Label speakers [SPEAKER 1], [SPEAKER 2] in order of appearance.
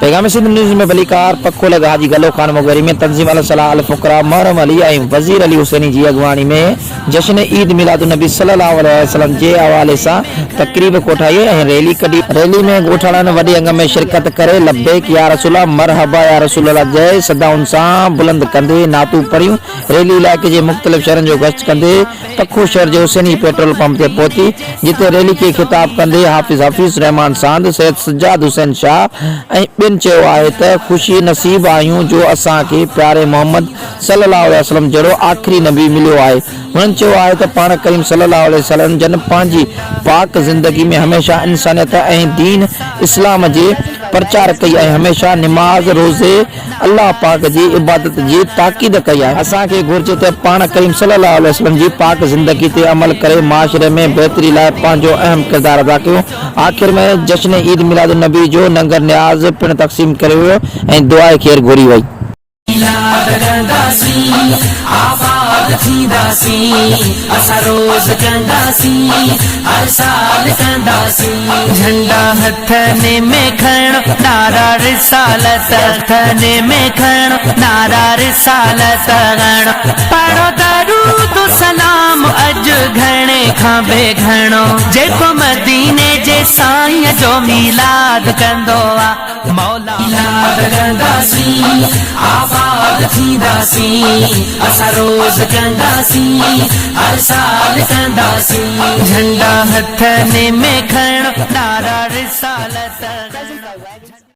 [SPEAKER 1] پيغام سنڌ نيوز ۾ ڀليڪار پکو لڳ حاجي گلو خان مغويري ۾ تنظيم الصلاح الفقراء محرم علي ۽ وزير علي حسيني جي اڳواڻي ۾ جشن عيد ميلاد النبي صلي الله عليه وسلم جي حوالي سان تقريب ڪوٺائي ۽ ريلي ڪڍي. ريلي ۾ ڳوٺاڻن وڏي انگ ۾ شرڪت ڪري لبيڪ يا رسول الله مرحبا يا رسول الله جي صدائن سان بلند ڪندي نعتون پڙهيون. ريلي علائقي جي مختلف شهرن جو گشت ڪندي پکو شهر جي حسيني پيٽرول پمپ تي پهتي جتي ريلي کي خطاب ڪندي حافظ حفيظ الرحمان ساند، سيد سجاد حسين شاهه ۽ ٻين چيو آهي ته خوشي نصيب آهيون جو اسان کي پياري محمد صلي الله عليه وسلم جهڙو آخري نبي مليو آهي. هنن چيو آهي ته پاڻ ڪريم صلي الله عليه وسلم جن پنهنجي پاڪ زندگي ۾ هميشه انسانيت ۽ دين اسلام جي پرچار ڪئي ۽ هميشه نماز، روزي، الله پاڪ جي عبادت جي تاڪيد ڪئي آهي. اسان کي گهرجي ته پاڻ ڪريم صلي الله عليه وسلم جي پاڪ زندگي تي عمل ڪري معاشري ۾ بهتري لاء پنهنجو اهم ڪردار ادا ڪيون. آخر ۾ جشن عيد ميلاد النبي جو ننگر نياز پڻ تقسيم ڪيو ويو ۽ دعاء خير گهري وئي.
[SPEAKER 2] ميلاد ڪنداسين آباد ٿينداسين اسان روز ڪنداسين هر سال ڪنداسين. جهنڊا هٿن ۾ کڻ نعرا رسالت هٿن ۾ کڻ نعرا رسالت هڻ پڙهو درود سلام اڄ گهڻي کان به گهڻو جيڪو مديني جي سائين جو ميلاد ڪندو آ. مولا ميلاد ڪنداسين آباد ٿينداسين اسان روز ڪنداسين هر سال ڪنداسين جهنڊا هٿن ۾ کڻ نعرا رسالت.